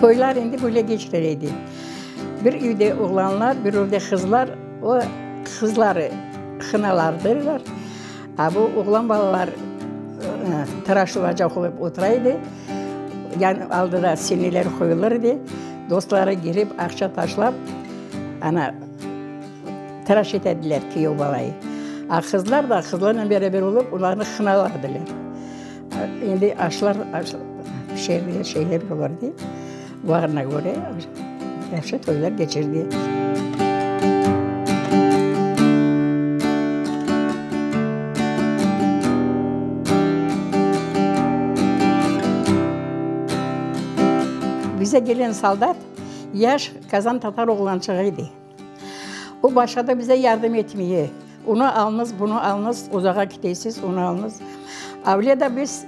Toylar endi böyle keçirile edi. Bir üyde oğlanlar, bir üyde qızlar, o qızları hınalardırlar, a bu oğlan balalar tıraşılacaq olıp otura edi, yan aldıda seneler qoyulır edi, dostları kelip aqça taşlap, ana, tıraş ete ediler küyev balayı. A qızlar da qızlarnen beraber olıp olarnı hınalardılar. Endi aşlar pişirilir, şeyler olur edi. Bağına köre yahşı toylar keçirdi. Bize gelen soldat yaş Kazan tatar oğlançığı edi. O başladı bize yardım etmeye. Onı alıñız, bunı alıñız, uzağa ketesiz, onı alıñız. Avle da biz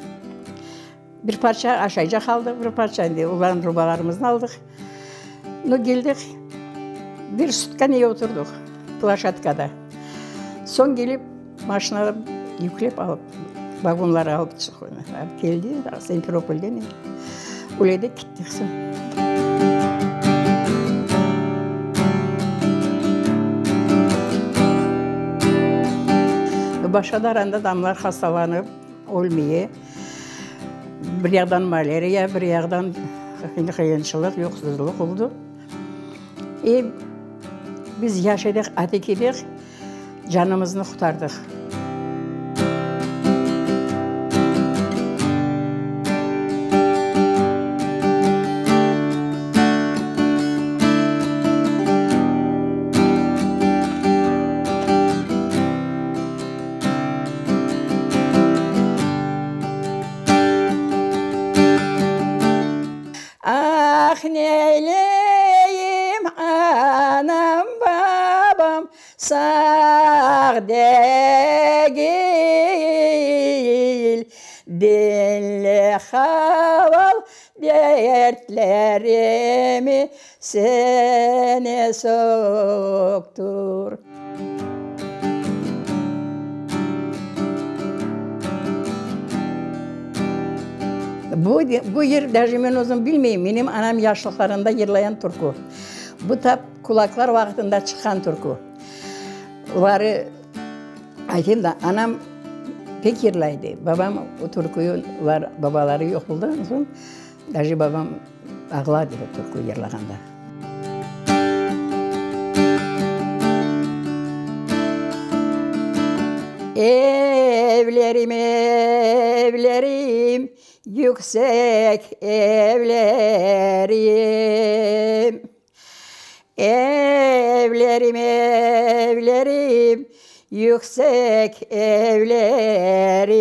bir parça aşaycaq aldıq, bir parça endi olarnıñ urbalarımıznı aldıq. Nu, keldik, bir sutka ne oturdıq ploşadkada. Soñ kelip maşinalar yüklep alıp, vagonlar alıp keldi Simferopolden, öyle de kettik soñ. Başqa da aranda adamlar hastalanıp ölmeye. Bir yaqtan malâriya, bir yaqtan qıyınçılıq, yoqsuzlıq oldı. E, biz yaş edik, atik edik, canımıznı qurtardıq. Ah, neyleyim, anam, babam sağ degil, Diñle haval dertlerimi, seni soqtur. Bu, bu yır daje men özüm bilmeyim, menim anam yaşlıqlarında yırlayan türkü. Bu tap kulaklar vaqtında çıqqan türkü. Oları aytayım da, anam pek yırlaydı. Babam o türküyü, olar babaları yoq oldı, soñ daje babam ağladı o türkü yırlağanda. Evlerim, evlerim, yüksek evlerim. Evlerim, evlerim, yüksek evlerim.